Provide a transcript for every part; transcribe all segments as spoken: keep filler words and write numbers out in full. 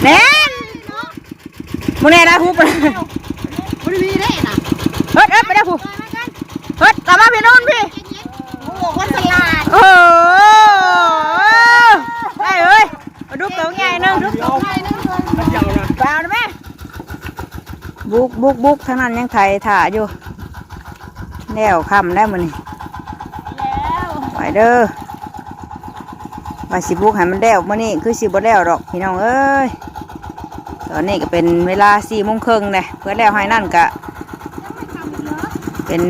แน่น มื้อนี้นะฮู้ปะ บ่ได้มีได้น่ะ เฮ็ด เฮ็ด ไปได้ผู้ เฮ็ด กลับมาพี่นุ่นพี่ โอ้โห คนฉลาด โอ้โห ได้เอ้ย ปลาดุกตัวใหญ่หนึ่ง ปลาดุกตัวใหญ่หนึ่ง ไปเอาได้ไหม บุก บุก บุก ทางนั้นยังไถถ่าอยู่ แล้วค่ำแล้วมื้อนี้ แล้ว ไปเด้อ ว่าสิบุกให้มันแล้วมื้อนี้คือสิบ่แล้วดอกพี่น้องเอ้ย ตอนนี้ก็เป็นเวลาสี่โมงครึ่งเลย เพื่อแล้วให้นั่นก็เป็น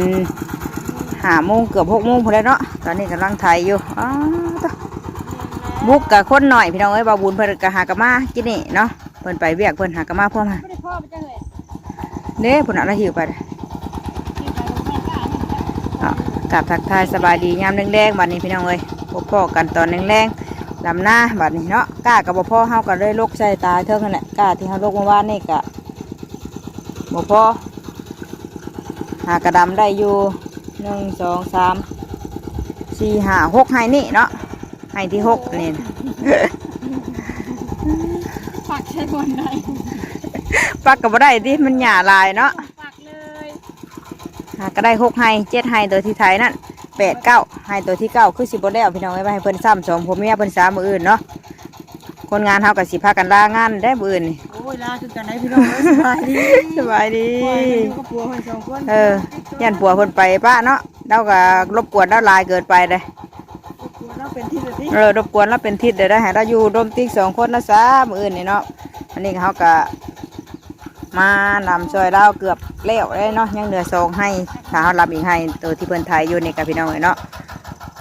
ห้าโมงเกือบหกโมงพู้นแหล้วเนาะ ตอนนี้กำลังไถอยู่ อ๋อ บุกกับคนหน่อยพี่น้องเอ้ย บ่าวบุญเพิ่นก็หากะมากินนี่เนาะ เพิ่นไปเวียกเพิ่นหากะมาพร้อมหั่น บ่ได้พ่อไปจังเลย เด้ พุ่นน่ะ เราหิวไป หิวไปบ่แม่นกล้านี่แหละ เนาะ กราบทักทายสบายดียามแลงๆ บัดนี้พี่น้องเอ้ย พบพ้อกันตอนแลงๆ ลำหน้าบัดนี้เนาะ กล้าก็บ่พอ เฮาก็เลยลกใส่ตาเทิงนั่นแหละ กล้าที่เฮาลกเมื่อวานนี่ก็บ่พอ หากะดำได้อยู่ หนึ่ง สอง สาม สี่ ห้า หก ไฮ่นี่เนาะ ไฮ่ที่หกนี่ ปักใช้บนได้ ปักก็บ่ได้ติ มันหญ้าหลายเนาะ ปักเลย หากะได้หกไฮ่ เจ็ดไฮ่ ตัวที่ไถนั่น แปด เก้า ไฮ่ตัวที่เก้า คือสิบ่แล้วพี่น้องเอ้ย ว่าให้เพิ่นซ้ำสองผัวเมียเพิ่นซ้ำมื้ออื่นเนาะ คนงานเฮาก็สิพากันลางานได้มื้ออื่นนี่ โอ้ย ลาคือกันได้พี่น้องเอ้ย สบายดี สบายดี ปล่อยมันอยู่กับผัวมันสองคน เออ ย่านผัวเพิ่นไปปะเนาะ เราก็รบกวนเราหลายเกินไปเลย รบกวนเราเป็นทิศเลยสิ เออ รบกวนเราเป็นทิศเลย ได้ให้เราอยู่ร่มติกสองคนนะซะมื้ออื่นนี่เนาะ อันนี้เฮาก็ มาลำซอยลาวเกือบแล้วเด้เนาะ ยังเหลือสองไฮ่ ถ้าเฮาลำอีกไฮ่ ตัวที่เพิ่นไถอยู่นี่กะพี่น้องเอ้ยเนาะ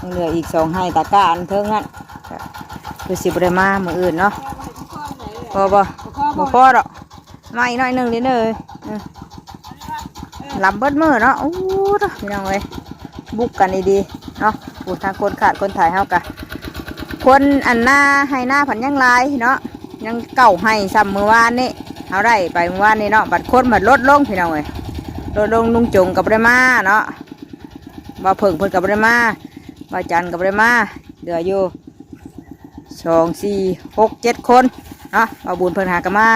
ยังเหลืออีกสองไฮ่ ตะกร้าอันเทิงนั่น ก็คือสิบ่ได้มามื้ออื่นเนาะ พอบ่ บ่พอดอก มาอีกหน่อยหนึ่งเด้อเด้อ เออ ลำเบิดมื้อเนาะ โอ้ ตะ พี่น้องเอ้ย บุกกันดีๆ เนาะ โอ้ ทางคนขาดคนไถเฮากะ คนอันนาไฮ่นาพันยังหลายเนาะ ยังเก้าไฮ่ซ้ำมื้อวานนี่ เฮาได้ไปมื้อวานนี่เนาะ บัดคนบัดลดลงพี่น้องเอ้ย ลดลง ลุงจงก็บ่ได้มาเนาะ บ่าวเพิ่งเพิ่นก็บ่ได้มา บ่าวจันก็บ่ได้มา เหลืออยู่ สอง สี่ หก เจ็ด คนเนาะ บ่าวบุญเพิ่นหากะมา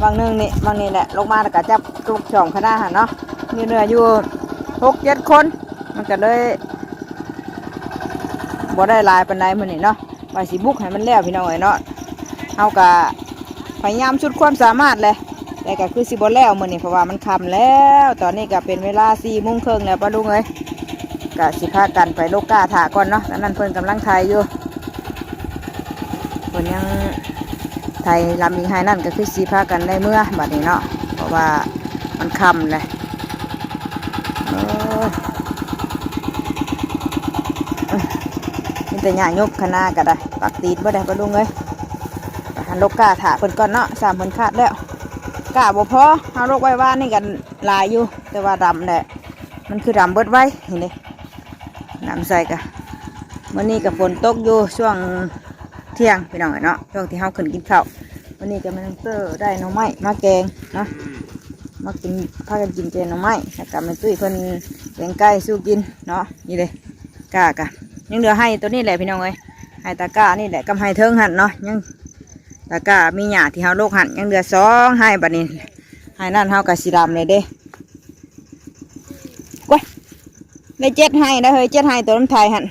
บางหนึ่งนี่ บางนี่แหละ ลงมาแล้วก็จับลูกสองคณะหั่นเนาะ มีเหลืออยู่ หก เจ็ด คน มันก็เลย บ่ได้หลายปานใดมื้อนี้เนาะ ว่าสิบุกให้มันแล้วพี่น้องเอ้ยเนาะ เฮากะพยายามสุดความสามารถเลย แต่ก็คือสิบ่แล้วมื้อนี้ เพราะว่ามันค่ำแล้ว ตอนนี้ก็เป็นเวลาสี่โมงครึ่งแล้วป้าลุงเอ้ย ก็สิพากันไปลกกล้าถ่าก่อนเนาะ ตอนนั้นเพิ่นกำลังไถอยู่ เพิ่นยังไถลำอีกไฮ่นั่นก็คือสิพากันได้เมือบัดนี้เนาะ เพราะว่ามันค่ำเลย เออ มีแต่หญ้ายกคณะก็ได้ ปักตีนบ่ได้ป้าลุงเอ้ย ไปหาลกกล้าถ่าเพิ่นก่อนเนาะ ซ้ำเพิ่นขาดแล้ว กล้าบ่พอ เฮาลกไว้วานนี่กันหลายอยู่ แต่ว่าดำแหละ มันคือดำเบิดไว เห็นเด้ น้ำใส่กะ มื้อนี้ก็ฝนตกอยู่ช่วงเที่ยงพี่น้องเนาะ ช่วงที่เฮาขึ้นกินข้าว มื้อนี้ก็แม่น้องเตอร์ได้หน่อไม้มาแกงเนาะ มากิน พากันกินแกงหน่อไม้ แล้วก็แม่ตุ้ยเพิ่นแกงไก่สู้กินเนาะ นี่เลย กล้ากะ ยังเหลือไฮ่ตัวนี้แหละพี่น้องเอ้ย ไฮ่ตะกร้านี่แหละ กับไฮ่เทิงหั่นเนาะ ยัง ตะกร้ามีหญ้าที่เฮาลกหั่น ยังเหลือสองไฮ่บัดนี้ ไฮ่นั่นเฮากะสิดำเลยเด้ โอ้ย ได้เจ็ดไฮ่นะเฮ้ย เจ็ดไฮ่ตัวน้ำไทยหั่น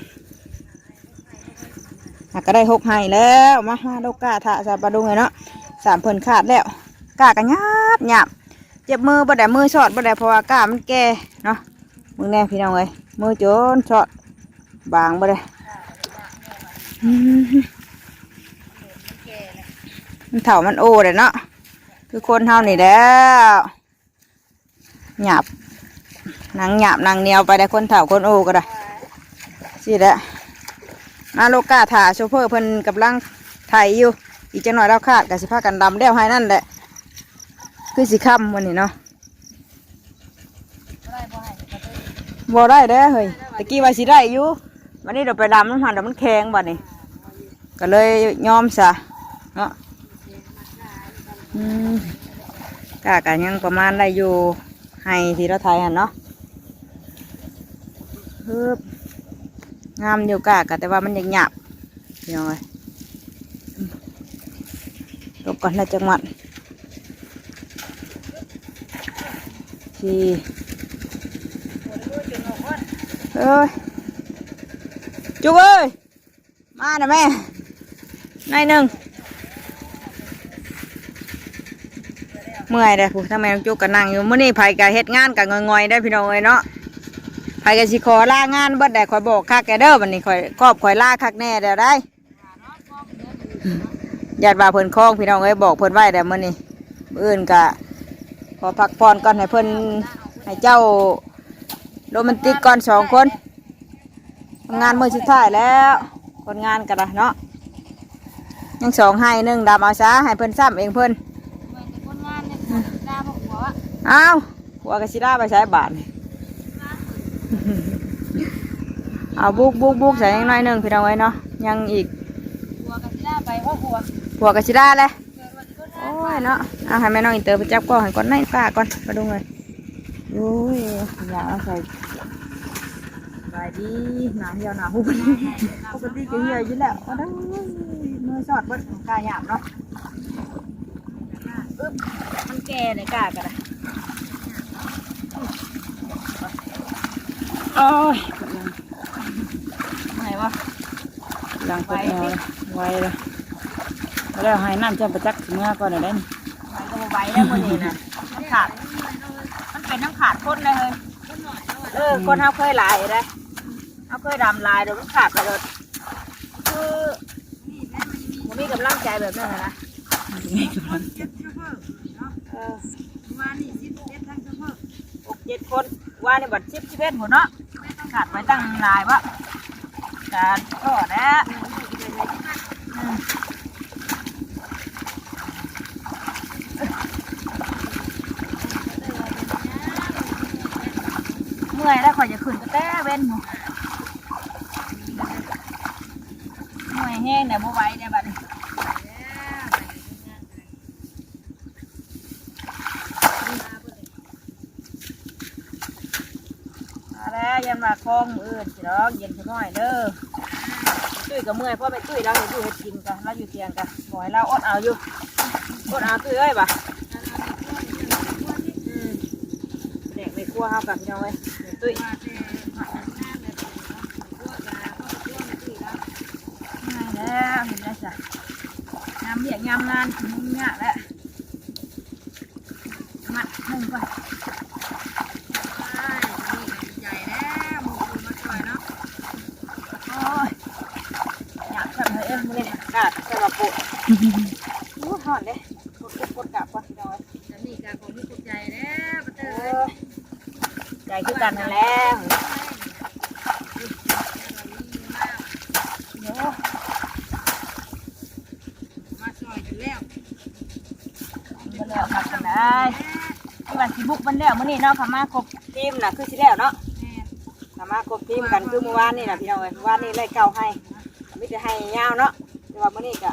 หากก็ได้หกไฮ่แล้ว มา มาลกกล้าถ่าซะป้าลุงเอ้ยเนาะ ซ้ำเพิ่นขาดแล้ว กล้าก็หยาบหยาบ เจ็บมือบ่ได้ มือซอดบ่ได้ เพราะว่ากล้ามันแก่เนาะ มึงแน่พี่น้องเอ้ย มือจนซอด บางบ่ได้ อืม มันเฒ่ามันโอเลยเนาะ คือคนเฮานี่แหล้ว หยาบ หนังหยาบหนังเหนียวไปได้ คนเฒ่าคนโอก็ได้ สิแหละ มาลกกล้าถ่า โชเฟอร์เพิ่นกำลังไถอยู่ อีกจักหน่อยลาวขาดก็สิพากันดำแล้วไฮ่นั่นแหละ คือสิค่ำมื้อนี้เนาะ บ่ได้เด้อเฮ้ย ตะกี้ว่าสิได้อยู่ วันนี้เดี๋ยวไปดำน้ำหั่น เดี๋ยวมันแข็งบัดนี้ ก็เลยยอมซะเนาะ อืม กล้าก็ยังประมาณได้อยู่ ไฮ่ที่เราไถหั่นเนาะ ฮึบ งามอยู่กล้าก็ แต่ว่ามันยังหยาบๆ พี่น้องเอ้ย ตกก่อนนะจังหวัด สี่ เอ้ย จุ๊กเอ้ย มานะแม่ หน่อยหนึ่ง เมื่อยเลยผู้ทางแม่น้องจุ๊กก็นั่งอยู่ มื้อนี้ไผก็เฮ็ดงานก็ง่อยๆ ได้พี่น้องเอ้ยเนาะ ไผก็สิขอลางานเบิดได้ ข้อยบอกคักแกเด้อ บัดนี้ข้อย ครอบข้อยลาคักแน่แล้วได้ ญาติว่าเพิ่นคล้องพี่น้องเอ้ย บอกเพิ่นไว้แล้วมื้อนี้ มื้ออื่นก็ขอพักผ่อนก่อน ให้เพิ่น ให้เจ้าโรแมนติกก่อนสองคน ทำงานมื้อสุดท้ายแล้ว คนงานก็ได้เนาะ ยังสองให้หนึ่งดำเอาซะ ให้เพิ่นซ้ำเองเพิ่น คนงานเนี่ยด่าพ่อผัวอะ อ้าว ผัวก็สิด่าไปใช้บาทนี่ เอาบุกบุกบุกใส่ยังน้อยหนึ่งพี่น้องเอ้ยเนาะ ยังอีก ผัวก็สิด่าไปเพราะผัว ผัวก็สิด่าเลย โอ้ยเนาะ เอาให้แม่น้องอินเตอร์ไปจับกล้องให้ก่อน ในป้าก่อน มาดูเลย โอ้ย อย่าเอาใส่ สบายดี หนาเหี่ยวหนาหู ปกติก็เหี่ยวอยู่แล้ว โอ้ย มือสอดเบิดของกายหยาบเนาะ อึ๊บ มันแก่เลยกล้าก็ได้ โอ้ย ไหนวะ หลังปวดแอวเลย ไหวเลย แล้วให้น้ำจำปาจักสิเมื่อก่อนได้นี่ มันก็บ่ไหวแล้วมื้อนี้นะ มันขาด มันเป็นน้ำขาดคนเลยเฮ้ย เออ คนเฮาเคยหลายได้ เฮาเคยดำหลาย เดี๋ยวมันขาดไปเลย คือบ่มีกำลังใจแบบนั้นนะ เออ วานนี่สิบเอ็ดทั้งเฉพาะ หกเจ็ดคน วานนี่บัดสิบ สิบเอ็ดหมดเนาะ ขาดไปตั้งหลายวะ ขาดก็แล้ว อืม เมื่อยแล้ว ข้อยจะขึ้นก็แต่เว้นหมด เมื่อยแฮงเนี่ย บ่ไหวเนี่ยบัดนี้ มาแล้ว ยันว่าคลองมื้ออื่นสิดอก เย็นซะหน่อยเด้อ ตุ้ยก็เมื่อย เพราะแม่ตุ้ยลาวเฮ็ดอยู่เฮ็ดกินกะ ลาวอยู่เถียงกะ บ่ให้ลาวอดเอาอยู่ อดเอาตุ้ยเอ้ยบ่ะ อืม แดกในครัวเฮากะพี่น้องเอ้ย แม่ตุ้ย เมื่อยแล้ว เห็นแล้วจ้ะ ยามเวียกยามงานสิยุ่งยากแล้ว มัดหนึ่งก่อน ใหญ่แล้ว หมู่คุณมาช่วยเนาะ โอ้ย อยากสั่นให้เอ็มเลย กาดสลับโปะ อู้ฮ้อนเด้ กดกดกดกราบก่อนพี่น้องเอ้ย จะมีกาของนี่กดใจแล้วป้าเตอร์เอ้ย ใจคือกันนั่นแหละ เดี๋ยว มาซอยกันแล้ว บ่แล้วครับกันได้ ที่ว่าสิบุกมันแล้วมื้อนี้เนาะ เขามาครบทีมน่ะ คือสิแล้วเนาะ แม่น เขามาครบทีมกันคือมื้อวานนี่น่ะพี่น้องเอ้ย มื้อวานนี่ไล่เก่าให้ มีแต่ให้ยาวเนาะ แต่ว่ามื้อนี้ก็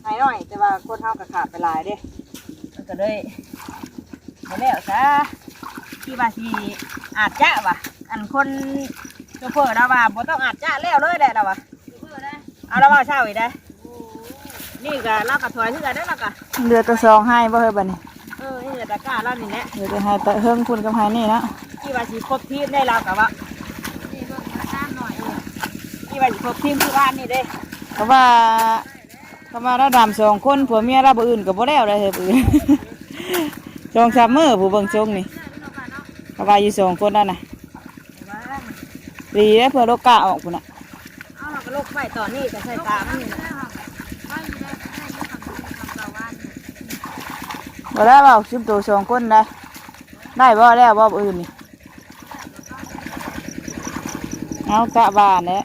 ให้น้อย แต่ว่าคนเฮาก็ขาดไปหลายเด้ มันก็เลยบ่แล้วซะ ที่ว่าสิอาจจะว่ะ อันคนโชเฟอร์ลาวว่าบ่ต้องอาจจะแล้วเลยแหละลาวว่า เอาลาวว่าเช้าอีกได้ นี่ก็ลาวก็ถอยคือกันเด้อลาวก็ เหลือแต่สองไฮ่บ่เฮ้ยบัดนี้ เออ นี่เหลือแต่กล้าลาวนี่แหละ เหลือแต่ไฮ่แต่เฮิงพุ่นกับไฮ่นี่เนาะ ที่ว่าสิครบทีมได้ลาวก็ว่า นี่เบิ่งมาตามหน่อย เออ ที่ว่าสิครบทีมคือวานนี่เด้ เพราะว่า คำว่าลาวดำสองคน ผัวเมียลาวบ่อื่นก็บ่แล้วได้เฮ้ย ผู้อื่น สองสามมื้อผู้เบิ่งทรงนี่ คำว่าอยู่สองคนนั่นน่ะ ดีแล้วเพื่อโลกาออกพุ่นน่ะ เอาเราก็ลกไว้ตอนนี้ก็ใส่ตามันนี่แหละ บ่ได้เว้าซุมโตสองคนได้ ได้บ่แล้วบ่ผู้อื่นนี่ เอากะว่าแหละ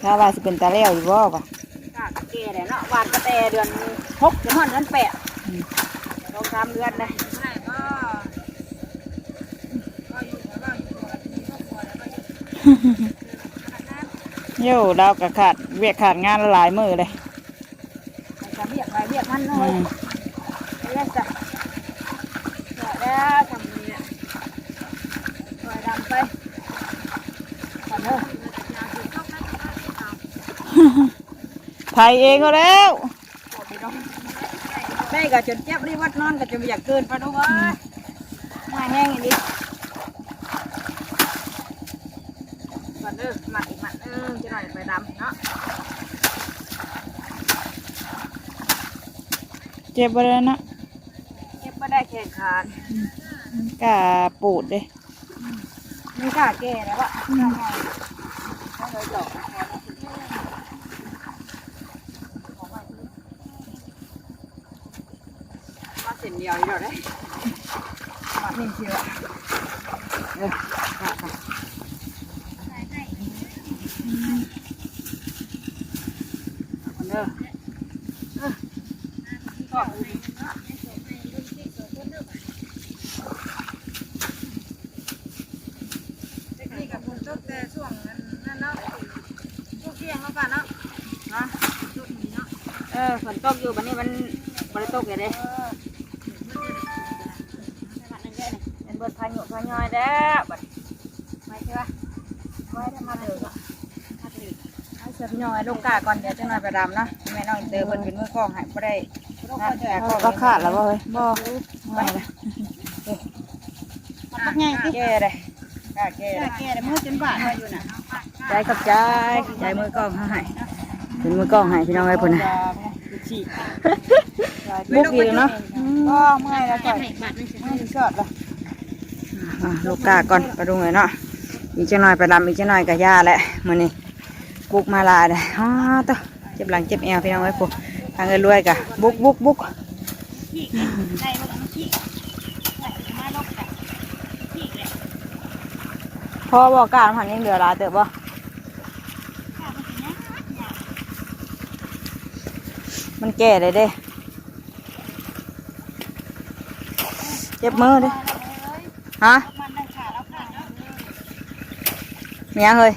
กะว่าสิเป็นตาแล้วอยู่บ่วะ กะแก่แล้วเนาะ หว่านก็แต่เดือนหกจนฮอดเดือนแปด อืม สองสามเดือนนะ โย่ ลาวก็ขาดเวียกขาดงานหลายมื้อเลย ไปกับเวียกไปเวียกมันเนาะ อืม เวียกจ้ะ พอแล้วทำนี่แหละปล่อยดำไป ก่อนเด้อ ไผเองก็แล้ว ขอไปดอง ได้ก็จนเจ็บรีวัดนอนก็จนบ่อยากเกินปะลูกเอ้ย มาแห้งอีกนิดก่อนเด้อ มาอีกมาเออจะหน่อยไปดำเนาะ เจ็บบ่ได้เนาะ เจ็บบ่ได้แขนขา อืม มันกล้าปูดเด้ มันกล้าแก่แล้วอะ อืม มาเส้นเดียวอยู่แล้วเด้ มาเส้นเดียว เออ มาไป เอาเด้อ เออ นี่กับฝนตกแต่ช่วงนั้นเนาะ ช่วงเที่ยงแล้วป่ะเนาะ ฮะ ช่วงนี้เนาะ เออ ฝนตกอยู่ บัดนี้มันบ่ได้ตกเลยเด้ เออ เป็นเบิดพายุพาย้อยแล้วบัดนี้ ไม่ใช่ปะ ไม่ได้มาเลย มาเลย เอาเสื้อพี่น้องไว้ลงกาก่อน เดี๋ยวจักหน่อยไปดำนะ แม่น้องอินเตอร์เพิ่นเป็นมือกล้องให้ บ่ได้นะ ก็ขาดแล้วบ่เฮ้ย บ่ ไม่ละ ปักไงติ แก่เลย กาแก่เลย แก่เลย มือจนบาดมาอยู่น่ะ ใจขอบใจ ใจมือกล้องให้ เป็นมือกล้องให้พี่น้องไว้พุ่นนะ บุกอีกเนาะ อืม ก็เมื่อยแล้วก่อน เมื่อยที่สุดแล้ว อ่ะ ลูกกาก่อน ปะดุงเลยเนาะ อีกจักหน่อยไปดำ อีกจักหน่อยก็ย่าแหละ มื้อนี้ บุกมาหลายเลย อ้า ตะ เจ็บหลังเจ็บแอวพี่น้องเอ้ย พุ้น ทางเอ้ยรวยกะ บุก บุก บุก พอบ่ กามันยังเหลือหลายเติบบ่ มันแก่เลยเด้ เจ็บมือเด้ ฮะ เมียเฮ้ย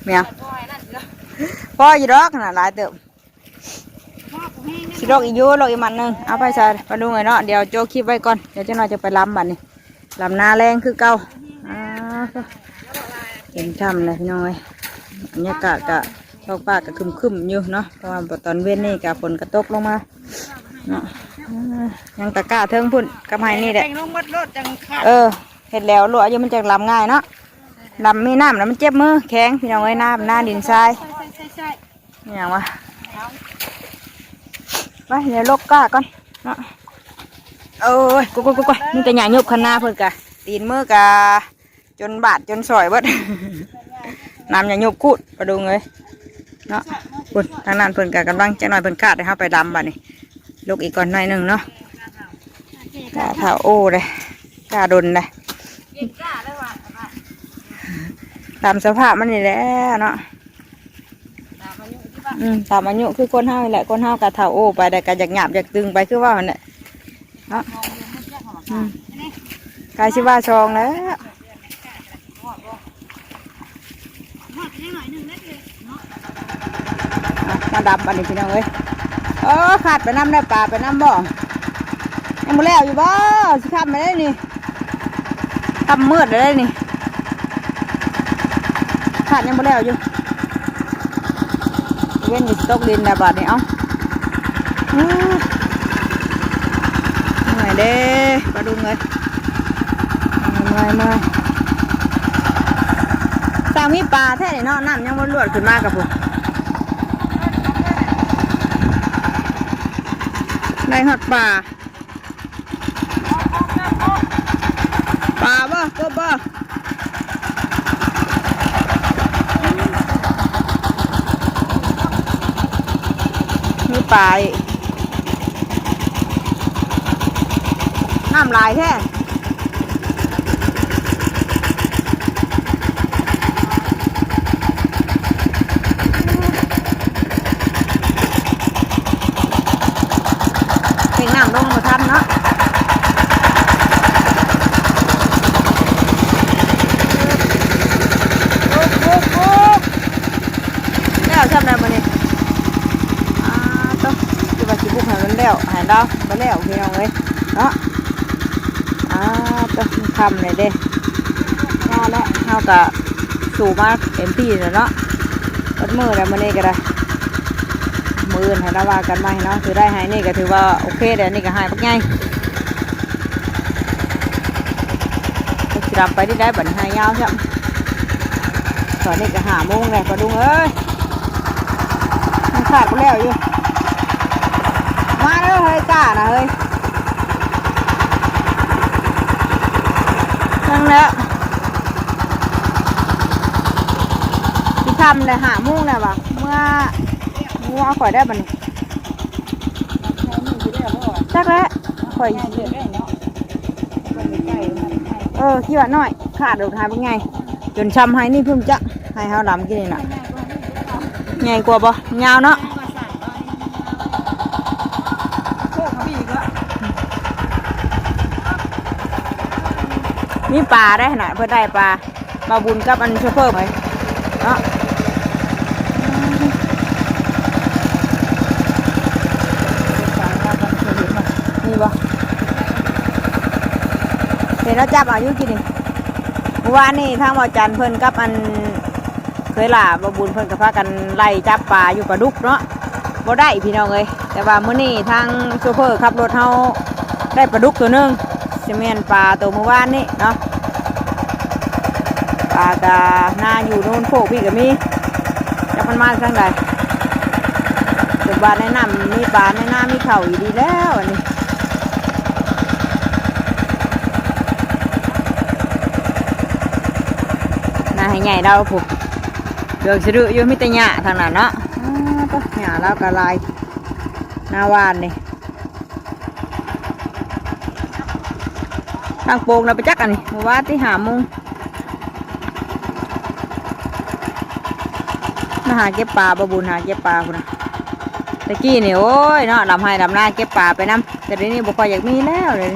เมีย พออยู่ดอกนะ หลายเติบ สิลอกอีกอยู่ ลอกอีกหมัดหนึ่ง เอาไปใส่ปะดุงเลยเนาะ เดี๋ยวโจ้คลิปไว้ก่อน เดี๋ยวจักหน่อยจะไปลำบัดนี้ ลำนาแรงคือเก่า อ่า เป็นค่ำเลยพี่น้องเอ้ย บรรยากาศกะ ท้องฟ้ากะครึ้มๆอยู่เนาะ เพราะว่าตอนเว้นนี่กะฝนกะตกลงมาเนาะ อ่า ยังตะกร้าเทิงพุ้น กับไฮนี่แหละ แต่งลงหมดโลดจังคัก เออ เฮ็ดแล้วลวกอยู่มันจังลำง่ายเนาะ ลำมีน้ำแล้วมันเจ็บมือ แข็งพี่น้องเอ้ย น้ำ หน้าดินทราย ใช่ ใช่ ใช่ อหย่างวะ ไป เดี๋ยวลกกาก่อนเนาะ โอ้ย กู กู กู กู มีแต่หญ้ายุบคันนาเพิ่นกะ ตีนมือกะ จนบาดจนสอยเบิด น้ำหญ้ายุบคูด ปะดุงเอ้ย เนาะ พุ้น ทางนั้นเพิ่นกะกำลัง จักหน่อยเพิ่นคาดให้เฮาไปดำบัดนี้ ลกอีกก่อนหน่อยหนึ่งเนาะ กาเฒ่าโอ้เลย กาดนเลย ตามสภาพมันนี่แหละเนาะ อืม ตามอายุคือคนเฮานี่แหละ คนเฮากะเฒ่าโอ้ไป แต่กะอยากหยาบอยากตึงไปคือว่าหั่นแหละเนาะ อืม กายสิว่าซองแล้ว อ่ะ มาดำบัดนี้พี่น้องเอ้ย เออ ขาดไปน้ำได้ ปลาไปน้ำบ่ ยังบ่แล้วอยู่บ่ สิค่ำไปได้นี่ ค่ำมืดเลยนี่ ขาดยังบ่แล้วอยู่ เว้นอยู่ตกดินแล้วบาดนี้ เอ้า อืม เมื่อยเด้ ปะดุงเอ้ย เมื่อย เมื่อย สร้างมีปลาแท้นี่เนาะ น้ำยังบ่ลวดขึ้นมากับผม ได้ฮอดปลา ปลาบ่ กบบ่ มีปลาอีก น้ำหลายแท้ เร่งน้ำลงบ่ทันเนาะ แล้วซ่ำแล้วมื้อนี้ อ่า ต้อง คือว่าสิบุกให้มันแล้ว ให้เราบ่แล้วพี่น้องเอ้ย เนาะ อ่า ต้องค่ำเลยเด้ มาแล้ว เฮากะสู้มาเต็มที่แล้วเนาะ เบิดมื้อแล้วมื้อนี้ก็ได้ มื้ออื่นให้เราว่ากันใหม่เนาะ ถือได้ไฮนี่ก็ถือว่าโอเคแล้ว นี่ก็ไฮบักใหญ่ สิรับไปได้ได้บัดนี้ ไฮยาวจ้ะ ตอนนี้ก็ห้าโมงแล้ว ปะดุงเอ้ย มันขาดไปแล้วอยู่ มาแล้วเฮ้ย จ้านะเฮ้ย นั่งแล้ว สิค่ำแล้ว ห้าโมงแล้ววะ เมื่อ งัวข่อยได้บัดนี้ จักแล้ว ข่อย เออ คิดว่าน้อย ขาดดอกหาบ่ใหญ่ จนช้ำไฮนี่เพิ่งจะ ไฮเฮาดำกินนี่น่ะ ใหญ่กว่าบ่ ยาวเนาะ มีปลาได้ขนาดเพิ่นได้ปลา บ่าวบุญกับอันโชเฟอร์ไปเนาะ นี่บ่ เห็นแล้วจับเอาอยู่กินนี่ เมื่อวานนี่ทางบ่าวจันเพิ่นกับอันเคยหล่าบ่าวบุญเพิ่นก็พากันไล่จับปลาอยู่ปลาดุกเนาะ บ่ได้พี่น้องเอ้ย แต่ว่ามื้อนี้ทางโชเฟอร์ขับรถเฮาได้ปลาดุกตัวหนึ่ง สิแม่นปลาตัวเมื่อวานนี้เนาะ ปลากะนาอยู่โน่นโคกพี่ก็มี จักมันมาทางใด สมบัติในน้ำมีปลาในน้ำมีข้าวอีกดีแล้วอันนี้ นาให้ใหญ่เราพุ้น เหลืองสะดุอยู่ มีแต่หญ้าทางนั้นเนาะ อ้า ตะ หญ้าลาวก็หลาย นาหว่านนี่ ทางโป่งน่ะไปจักอันนี้ เมื่อวานที่ห้าโมง มาหาเก็บปลา บ่าวบุญหาเก็บปลาพุ้นน่ะ แต่กี้นี่ โอ้ยเนาะ ดำไฮ่ดำนาเก็บปลาไปนำ แต่เดี๋ยวนี้บ่ค่อยอยากมีแล้วเลย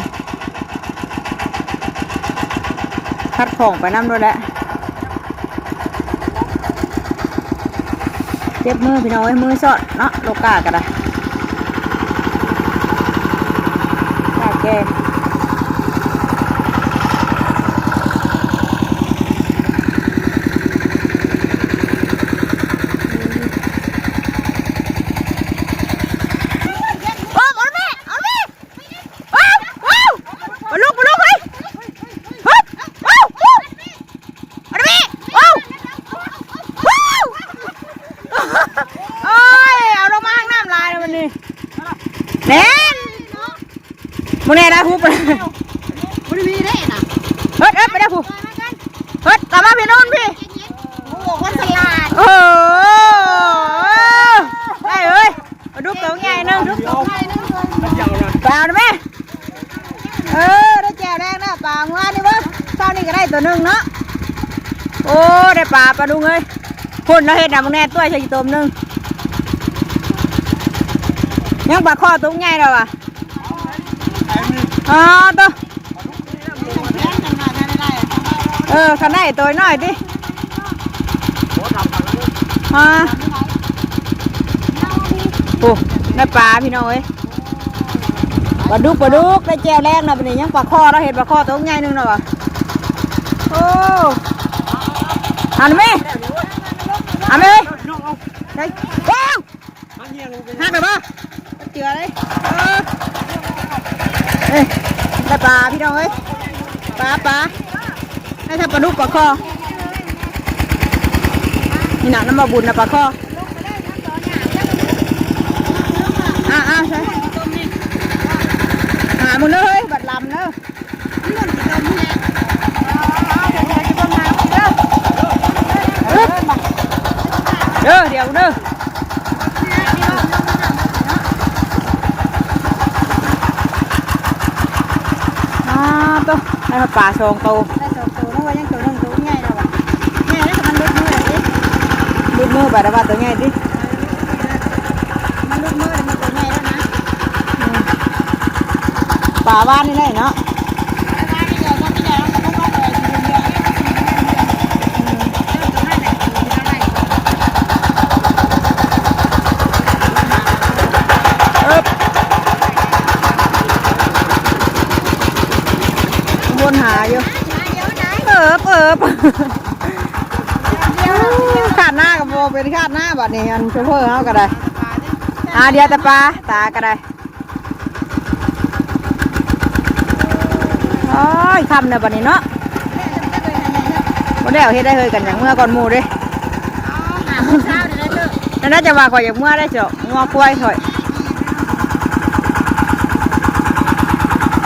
คัดของไปนำด้วยแหละ เจ็บมือพี่น้องเอ้ย มือซอดเนาะ โลกาก็ได้ ตาแก โอ้ย เอาแม่ เอาแม่ ว้าว ว้าว ปลาดุก ปลาดุก เฮ้ย ฮึบ ว้าว ว้าว เอาแม่ ว้าว ว้าว โอ้ย เอาลงมาข้างน้ำลายแล้ววันนี้ แน่น มื้อนี้ได้ฮู้ปะ บ่ได้มีเด้น่ะ เอิด เอิด ไปได้ผู้ เอิด กลับมาพี่นุ่นพี่ โอ้โห คนฉลาด โอ้โห ได้เอ้ย ปลาดุกตัวใหญ่หนึ่ง ปลาเอาได้ไหม เออ ได้แจ่วแดงนะ ปลาเมื่อวานนี่เว้ย เช้านี้ก็ได้ตัวหนึ่งเนาะ โอ้ ได้ปลา ปลาดุกเอ้ย พุ่นเราเห็นนะ มึงแน่ ตัวใส่กี่ตัวหนึ่ง ยังปลาคอตัวใหญ่แล้วอ่ะ อ๋อ ตัว เออ คันได้ตัวน้อยติ อ่า โอ้ ได้ปลาพี่น้องเอ้ย ปลาดุก ปลาดุก ได้แจ่วแดงนะ บัดนี้ยังปลาคอ เราเห็นปลาคอตัวใหญ่หนึ่งแล้วอ่ะ โอ้ หันไหม หันไหม ได้ ว้าว หักเลยปะ เจือเลย เออ เอ้ย ได้ปลาพี่น้องเอ้ย ปลา ปลา ได้ทั้งปลาดุกปลาคอ นี่นะ น้ำมาบุญนะปลาคอ อ่า อ่า ใช่ หามึงเด้อเฮ้ย บัดลำเด้อ เด้อ เดี๋ยวเด้อ อ่า ตัว ได้ปลาสองตัว ได้สองตัว นึกว่ายังตัวหนึ่ง ตัวใหญ่แล้วอะ ใหญ่แล้วแต่มันหลุดมือเลยดิ หลุดมือไปแล้วว่าตัวใหญ่ดิ มันหลุดมือแล้วมันตัวใหญ่แล้วนะ อืม ปลาว่านนี่แหละเนาะ เอิบ วนหาอยู่ เอิบ เอิบ ขาดหน้ากับโบเป็นขาดหน้าบัดนี้ อันโชเฟอร์เขาก็ได้ อ่า เดี๋ยวแต่ปลา ตาก็ได้ โอ้ย ค่ำแล้วบัดนี้เนาะ บ่แล้วเฮ็ดได้เฮ้ย กันอย่างเมื่อก่อนหมู่เด้ หาโมงเช้าเดี๋ยวได้เลิก นั่นน่าจะว่าข่อยอยากเมื่อได้เจ้า งัวควายข่อย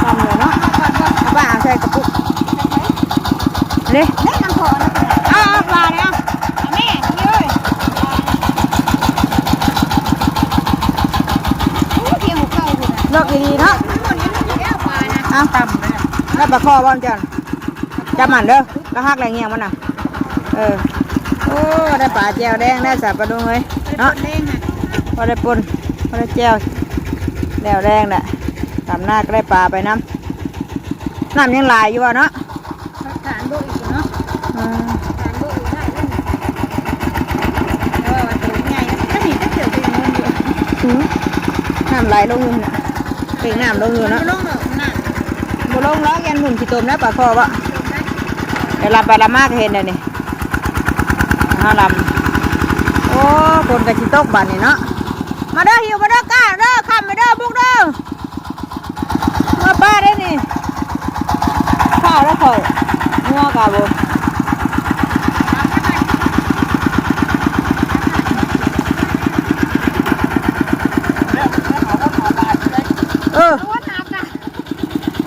ค่ำแล้วเนาะ เอาปลาเอาใส่กระปุก นี่ เล่นน้ำพอนะ เอา เอาปลาเลย เอา เอาแม่ นี่เอ้ย โอ้ เพียงหัวเข่าอยู่นะ เลือกดีๆเนาะ เอา ได้ปลาคอบ่จ้ะ จับมันเด้อ แล้วหักอะไรเงี้ยมันน่ะ เออ โอ้ ได้ปลาแจ่วแดง ได้สาปลาดุงเลยเนาะ เล่นน่ะ พอได้ป่น พอได้แจ่ว แล้วแดงแหละ ตำหน้าก็ได้ปลาไปน้ำ น้ำยังหลายอยู่บ่เนาะ ฐานโบกอีกเนาะ อืม ฐานโบกอีกได้แล้วนี่ เออ ตัวใหญ่นะ ถ้าหนีก็เจอเป็นเงินอยู่ อืม น้ำไหลลงอยู่น่ะ เป่งน้ำลงอยู่เนาะ มันบ่ลงหรอกนะ บ่ลงหรอก ยันหมุนขี้ตมแล้วปลาคอบ่ เดี๋ยวลำไปลำมาก็เห็นแล้วนี่ เฮาลำ โอ้ ฝนก็สิตกบัดนี้เนาะ มาเด้อ หิวมาเด้อ ก้าเด้อ ค่ำมาเด้อ บุกเด้อ มาป้าได้นี่ ข้าวแล้วเขางัวกะบ่ เออ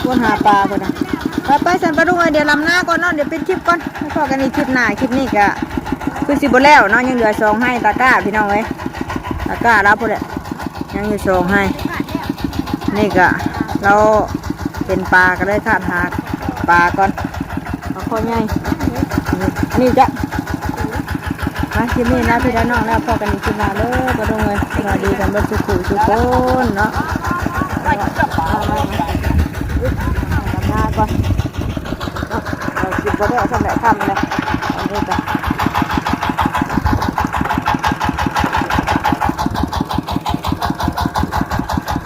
วนหาปลาคนนะ ไปไปสันปลาดุกเอ้ย เดี๋ยวลำหน้าก่อนเนาะ เดี๋ยวปิดคลิปก่อน แล้วพอกันอีกคลิปหน้า คลิปนี้ก็คือสิบ่แล้วเนาะ ยังเหลือสองไฮ่ตะกร้าพี่น้องเอ้ย ตะกร้าแล้วพูดเลย ยังอยู่สองไฮ่ นี่ก็เราเป็นปลาก็เลยขาดหาปลาก่อน เอาข้อใหญ่ อันนี้จ้ะ มาคลิปนี้นะพี่และน้องแล้วพอกันอีกคลิปหน้าเด้อ ปลาดุกเอ้ย สวัสดีกันเบิดทุกผู้ทุกคนเนาะ ลาก่อน เอาคลิปบ่ได้เอาช่องไหนทำเลย เอาเลยจ้ะ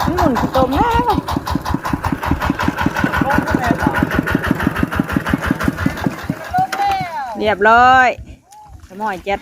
มันหมุนขี้ตมแน่ เรียบร้อย สมอยเจ็ด